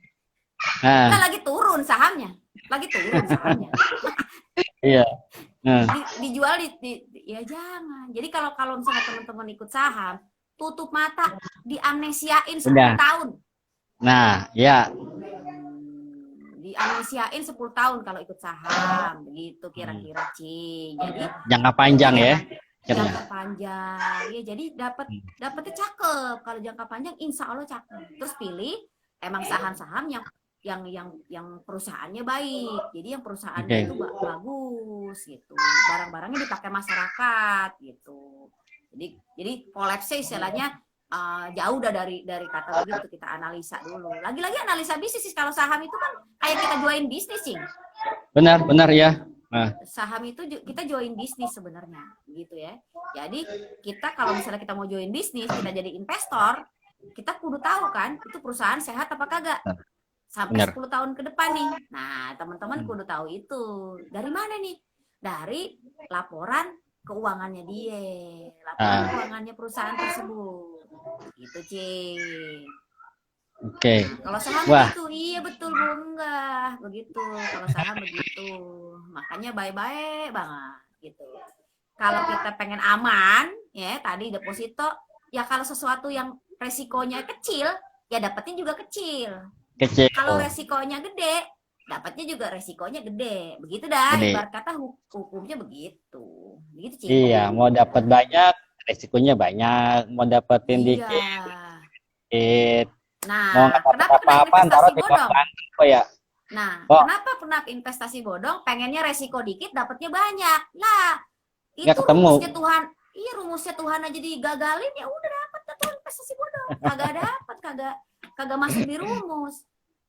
Nah, lagi turun sahamnya. Iya. Dijual ya jangan. Jadi kalau misalnya teman-teman ikut saham, tutup mata, diamnesiain 10 tahun. Nah, ya. Diamnesiain 10 tahun kalau ikut saham, begitu kira-kira, Ci. Jadi jangka panjang ya. Jangka panjang. Ya, jadi dapetnya cakep. Kalau jangka panjang insya Allah cakep. Terus pilih emang saham-saham yang perusahaannya baik. Jadi yang perusahaannya itu bagus gitu. Barang-barangnya dipakai masyarakat gitu. Jadi kolapsnya istilahnya jauh dari kata begitu, kita analisa dulu. Lagi-lagi analisa bisnis. Kalau saham itu kan kayak kita join bisnis, Cing. Benar ya. Saham itu kita join bisnis sebenarnya, gitu ya. Jadi kita kalau misalnya kita mau join bisnis, kita jadi investor, kita kudu tahu kan itu perusahaan sehat apa kagak. Sampai 10 tahun ke depan nih. Nah, teman-teman kudu tahu itu. Dari mana nih? Dari laporan keuangannya dia, laporan keuangannya perusahaan tersebut. Gitu, Cing. Oke. Kalau saham Wah, begitu, iya betul Bu, enggak begitu. Kalau saham begitu, makanya baik-baik banget gitu. Kalau kita pengen aman, ya tadi deposito, ya kalau sesuatu yang resikonya kecil, ya dapatnya juga kecil. kecil, Kalau resikonya gede, dapatnya juga resikonya gede. Begitu dah, gede. ibarat kata hukumnya begitu. Begitu, Cing. Iya, mau dapat banyak, resikonya banyak. Mau dapetin Iya. dikit, mau Nah, nggak dapat kenapa kena apa-apa, taruh investasi di bank bodong? apa ya? Nah, Oh, kenapa pernah investasi bodong? Pengennya resiko dikit, dapatnya banyak. Lah, nggak itu ketemu. rumusnya Tuhan. Iya, rumusnya Tuhan aja digagalin, ya udah dapat tuh investasi bodong. Kagak dapat, kagak kagak masuk di rumus.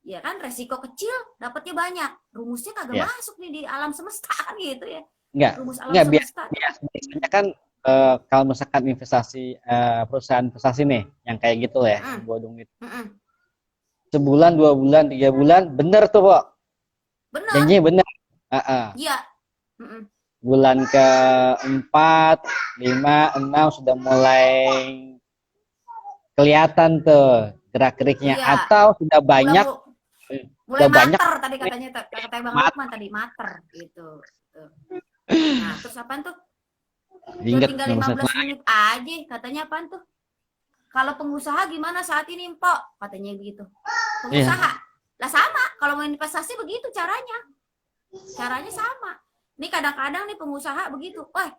Ya kan, resiko kecil, dapatnya banyak. Rumusnya kagak Ya, masuk nih di alam semesta kan gitu ya. nggak, Rumus alam nggak biasa. semesta tuh. Biasanya kan kalau misalkan investasi perusahaan investasi nih, yang kayak gitu ya, yang Mm-mm, bodong itu. mm-mm. Sebulan, 2 bulan, 3 bulan, bener tuh kok. Bener, Janjinya bener. iya. Mm-mm. Bulan keempat, 5, 6 sudah mulai kelihatan tuh gerak-geriknya. Iya, Atau sudah mulai banyak, mulai udah banyak mater tadi katanya, kata Bang mat, Lukman tadi mater gitu. Tuh. Nah, terus apaan tuh? Udah inget tinggal nggak bisa 15 menit aja, katanya apaan tuh? Kalau pengusaha gimana saat ini, Mpok? Katanya begitu. Iya, Pengusaha. Lah sama, kalau mau investasi begitu caranya. Caranya sama. Nih kadang-kadang nih pengusaha begitu. Wah,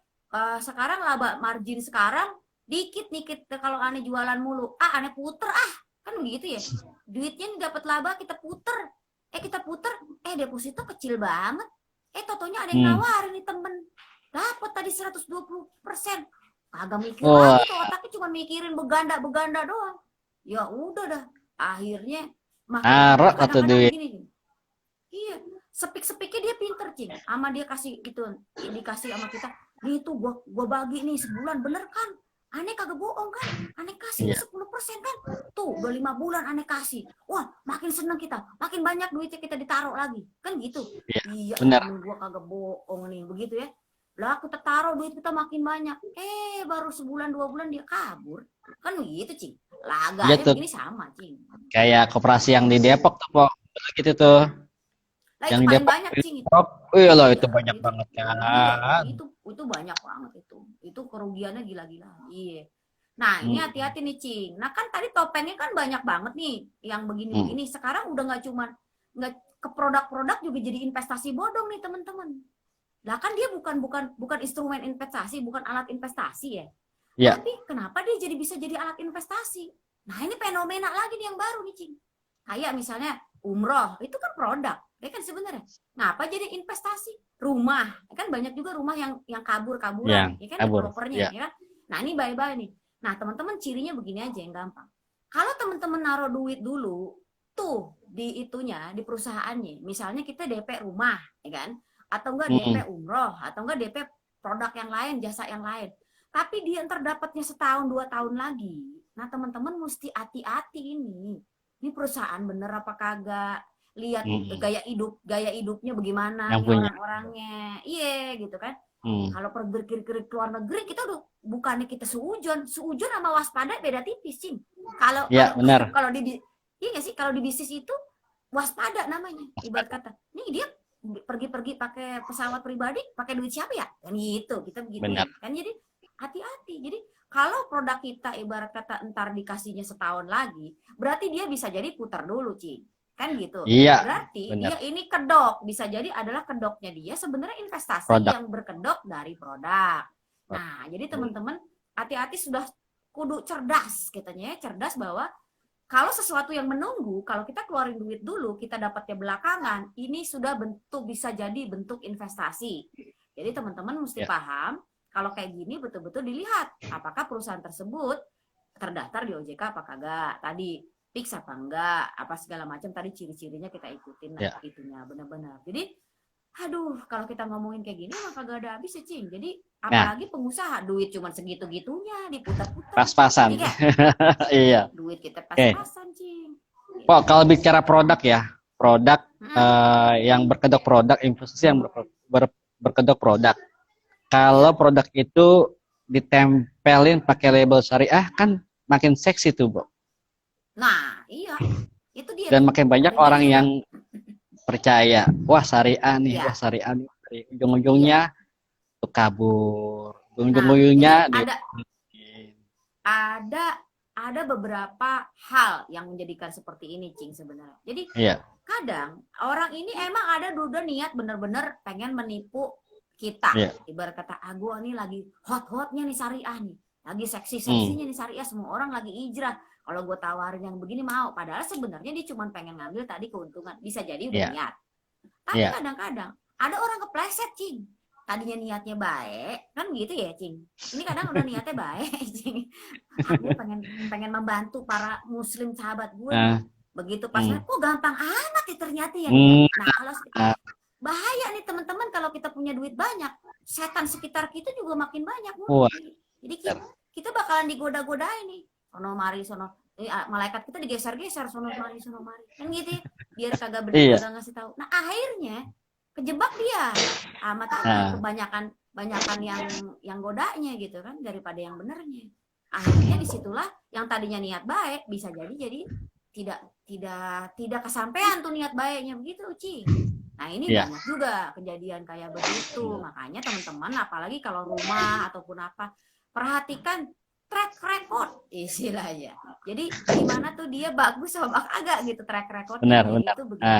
sekarang laba margin sekarang dikit-dikit kalau aneh jualan mulu. Ah, aneh puter ah. Kan begitu ya. Duitnya dapat laba kita puter. Kita puter, deposito kecil banget. Totonya ada yang hmm. nawarin nih temen. Dapat tadi 120%. Kagak mikir Oh, lagi tuh, otaknya cuma mikirin beganda-beganda doang. Ya udah dah. Akhirnya makin lama arok atau kadang-kadang duit. begini. Iya, sepik-sepiknya dia pinter, Cing. Sama dia kasih gitu, dikasih sama kita. Nih tuh gua bagi nih sebulan, bener kan? Aneh kagak bohong kan? Aneh kasih nih Iya, 10% kan? Tuh, udah 5 bulan aneh kasih. Wah, makin seneng kita. Makin banyak duitnya kita ditaruh lagi. Kan gitu. iya, Iya, benar. temen gua kagak bohong nih. Begitu ya. Lah aku taruh duit kita makin banyak. Baru sebulan 2 bulan dia kabur. Kan begitu, Cing. Iya Laganya tuh, begini sama, Cing. kayak koperasi yang di Depok tuh, Pok. Gitu tuh. Lah Yang itu di paling Depok, banyak, Cing. iya loh, Iya, itu banyak itu banget iya, kan. itu banyak banget itu. Itu kerugiannya gila-gila. Iya. Nah, ini Hmm. hati-hati nih, Cing. Nah, kan tadi topengnya kan banyak banget nih yang Hmm. begini-begini. Sekarang udah nggak ke produk-produk juga jadi investasi bodong nih, teman-teman. Lah kan dia bukan bukan bukan instrumen investasi, bukan alat investasi ya. Ya, Tapi kenapa dia jadi bisa jadi alat investasi? Nah, ini fenomena lagi nih yang baru nih, Cing. Kayak misalnya umroh, itu kan produk, ya kan sebenarnya. Ngapa jadi investasi? Rumah, ya kan banyak juga rumah yang yang kabur-kaburan, ya kan kabur. developernya, Ya. ya kan. Nah, ini bye-bye nih. Nah, teman-teman cirinya begini aja yang gampang. Kalau teman-teman naruh duit dulu, tuh di itunya, di perusahaannya, misalnya kita DP rumah, ya kan? Atau enggak DP Hmm. umroh, atau enggak DP produk yang lain, jasa yang lain. Tapi dia ntar dapatnya setahun 2 tahun lagi. Nah, teman-teman mesti hati-hati ini. Ini perusahaan bener apa kagak? Lihat Hmm. gaya hidupnya bagaimana Yang nih punya. orang-orangnya. Iya gitu kan. Hmm. Kalau pergi ke luar negeri kita udah bukannya kita suujon sama waspada beda tipis, Cing. Kalau Ya, kalau benar. kalau di iya gak sih, kalau di bisnis itu waspada namanya. Ibarat kata, nih dia pergi-pergi pakai pesawat pribadi, pakai duit siapa ya? Kan gitu, kita Benar. begituin. Kan jadi hati-hati. Jadi kalau produk kita ibarat kata entar dikasihnya setahun lagi, berarti dia bisa jadi putar dulu, Ci. Kan gitu. Iya, Berarti benar. dia ini kedok, bisa jadi adalah kedoknya dia sebenarnya investasi Produk. yang berkedok dari produk. Nah, jadi teman-teman hati-hati, sudah kudu cerdas katanya, cerdas bahwa kalau sesuatu yang menunggu, kalau kita keluarin duit dulu, kita dapatnya belakangan, ini sudah bentuk, bisa jadi bentuk investasi. Jadi teman-teman mesti Ya. paham, kalau kayak gini betul-betul dilihat apakah perusahaan tersebut terdaftar di OJK apa kagak. Tadi fix apa enggak, apa segala macam tadi ciri-cirinya kita ikutin lah, Ya. itunya benar-benar. Jadi aduh, kalau kita ngomongin kayak gini mah kagak ada habis ya, Cing. Jadi Nah, apalagi pengusaha, duit cuma segitu-gitunya diputar-putar. pas-pasan. Iya, Iya. duit kita Oke. pas-pasan, Cing. Kok kalau bicara produk ya, produk Hmm. yang berkedok produk, investasi yang berkedok produk. Kalau Iya. produk itu ditempelin pakai label syariah kan makin seksi tuh, Bro. Nah, iya. Itu dia. Dan makin banyak orang yang percaya, wah syariah nih, iya. wah syariah nih. Ujung-ujungnya tuh kabur. Ujung-ujungnya ada beberapa hal yang menjadikan seperti ini, Cing, sebenarnya. Jadi kadang orang ini emang ada duda niat bener-bener pengen menipu kita. Ibarat kata, gua nih lagi hot-hotnya nih syariah nih, lagi seksi-seksinya nih syariah, semua orang lagi hijrah. Kalau gue tawarin yang begini mau, padahal sebenarnya dia cuma pengen ngambil tadi keuntungan. Bisa jadi udah niat. Tapi kadang-kadang ada orang kepleset, Cing. Tadinya niatnya baik, kan gitu ya, Cing. Ini kadang udah niatnya baik, Cing. Aku pengen membantu para muslim sahabat gue. Begitu pas kok gampang amat ya ternyata ya. Nah, kalau bahaya nih teman-teman, kalau kita punya duit banyak, setan sekitar kita juga makin banyak. Jadi kita bakalan digoda-godain nih. Sono mari sono, malaikat kita digeser-geser sono mari kan gitu ya, biar kagak bener kagak ngasih tahu. Nah akhirnya kejebak dia sama tadi kebanyakan yang godanya gitu kan daripada yang benernya. Akhirnya disitulah yang tadinya niat baik bisa jadi tidak kesampaian tuh niat baiknya begitu, Cing. Nah ini banyak juga kejadian kayak begitu. Makanya teman-teman, apalagi kalau rumah ataupun apa, perhatikan track record istilahnya. Jadi gimana tuh dia bagus sama agak gitu track record. Benar. Itu begitu.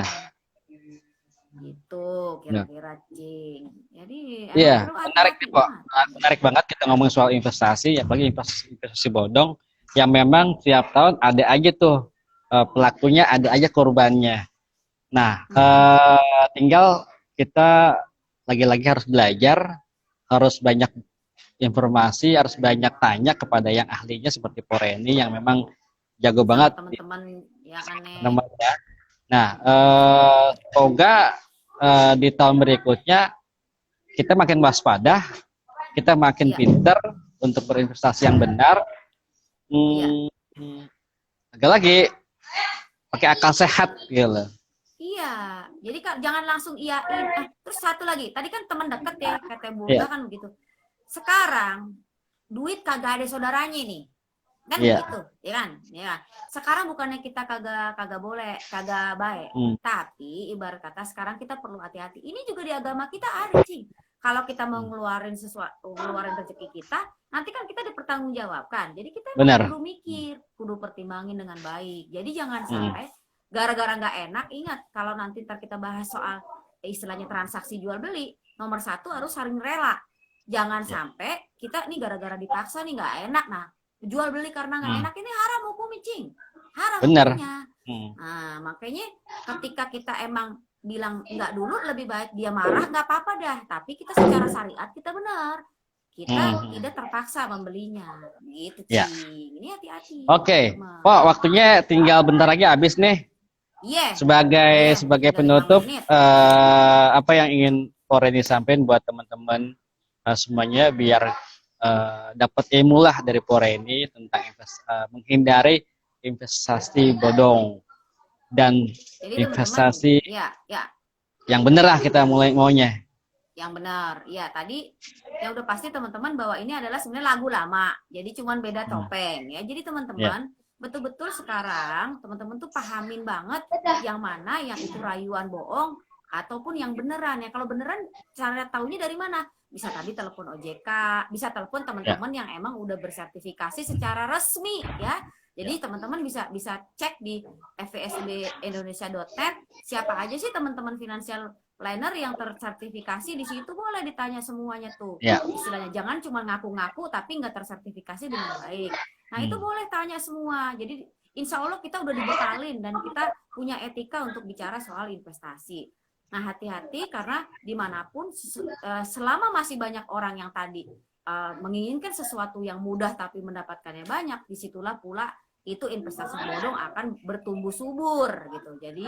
Gitu kira-kira, Cing. Jadi menarik nih, Pak. Menarik banget kita ngomong soal investasi, apalagi investasi bodong yang memang tiap tahun ada aja tuh pelakunya, ada aja korbannya. Nah, tinggal kita lagi-lagi harus belajar, harus banyak informasi, harus banyak tanya kepada yang ahlinya seperti Poreni yang memang jago banget. Teman-teman yang aneh. Nah, semoga di tahun berikutnya kita makin waspada, kita makin pintar untuk berinvestasi yang benar. Agak lagi pakai akal sehat gitu. Iya, jadi jangan langsung iyain. Terus satu lagi, tadi kan teman dekat ya, kata Bunda kan begitu. Sekarang duit kagak ada saudaranya nih, kan begitu, ya kan? Ya. Sekarang bukannya kita kagak boleh, kagak baik, tapi ibarat kata sekarang kita perlu hati-hati. Ini juga di agama kita ada, Cing. Kalau kita mau ngeluarin sesuatu, ngeluarin rezeki kita, nanti kan kita dipertanggungjawabkan. Jadi kita perlu mikir, perlu pertimbangin dengan baik. Jadi jangan sampai gara-gara nggak enak. Ingat, kalau nanti ntar kita bahas soal istilahnya transaksi jual beli, nomor satu harus saling rela. Jangan sampai kita nih gara-gara dipaksa nih nggak enak, nah jual beli karena nggak enak, ini haram hukumnya, Cing. Haram hukumnya. Nah makanya ketika kita emang bilang nggak dulu, lebih baik dia marah nggak apa-apa dah, tapi kita secara syariat kita benar, kita tidak terpaksa membelinya, gitu, Cing. Ini hati-hati. Oke, waktunya tinggal bentar lagi habis nih. Sebagai penutup, apa yang ingin Poreni sampaikan buat teman-teman semuanya biar dapat ilmu lah dari Poreni tentang menghindari investasi bodong dan investasi yang benar lah kita mulai maunya. Yang benar, ya tadi yang udah pasti teman-teman bahwa ini adalah sebenarnya lagu lama, jadi cuman beda topeng ya. Jadi teman-teman betul-betul sekarang teman-teman tuh pahamin banget yang mana yang itu rayuan bohong ataupun yang beneran ya. Kalau beneran cara tahunya dari mana? Bisa tadi telepon OJK, bisa telepon teman-teman yang emang udah bersertifikasi secara resmi ya. Jadi teman-teman bisa cek di fvsbindonesia.net siapa aja sih teman-teman financial planner yang tersertifikasi. Di situ boleh ditanya semuanya tuh. Istilahnya jangan cuma ngaku-ngaku tapi nggak tersertifikasi dengan baik. Nah itu boleh tanya semua. Jadi insya Allah kita udah dibekalin dan kita punya etika untuk bicara soal investasi. Nah hati-hati karena dimanapun selama masih banyak orang yang tadi menginginkan sesuatu yang mudah tapi mendapatkannya banyak, disitulah pula itu investasi bodong akan bertumbuh subur gitu. Jadi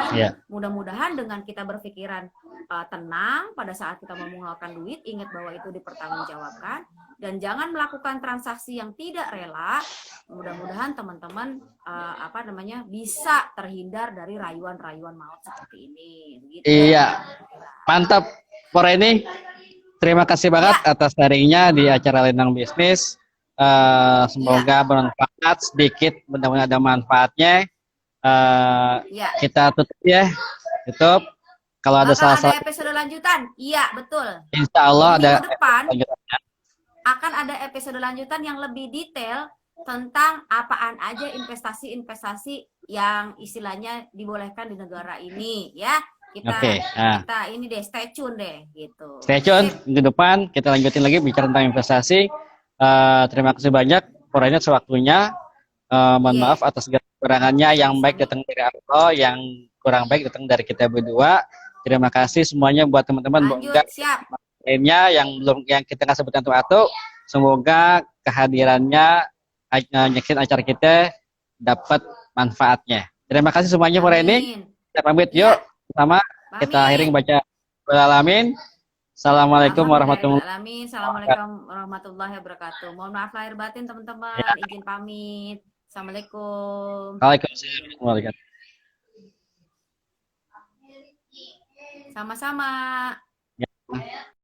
mudah-mudahan dengan kita berpikiran tenang pada saat kita mau mengeluarkan duit, ingat bahwa itu dipertanggungjawabkan dan jangan melakukan transaksi yang tidak rela. Mudah-mudahan teman-teman bisa terhindar dari rayuan-rayuan maut seperti ini. Gitu. Iya, mantap Poreni. Terima kasih banget atas sharingnya di acara Lenang Bisnis. Semoga bermanfaat sedikit, mudah-mudahan ada manfaatnya. Ya. kita tutup ya. Tutup. Kalau ada salah-salah. Ada episode lanjutan. Iya, betul. Insya Allah jadi ada minggu depan akan ada episode lanjutan yang lebih detail tentang apaan aja investasi-investasi yang istilahnya dibolehkan di negara ini ya. Kita ini deh stay tune deh gitu. Stay tune minggu depan kita lanjutin lagi bicara tentang investasi. Terima kasih banyak Porainet sewaktunya. Mohon maaf atas segala kekurangannya, yang baik datang dari Allah, yang kurang baik datang dari kita berdua. Terima kasih semuanya buat teman-teman siap. Lainnya yang kita nggak sebutkan satu. Semoga kehadirannya nyaksiin acara kita dapat manfaatnya. Terima kasih semuanya Porainet. Kita pamit yuk sama kita akhiri baca alamin. Assalamualaikum warahmatullahi wabarakatuh. Mohon maaf lahir batin teman-teman. Izin pamit. Assalamualaikum. Waalaikumsalam. Sama-sama.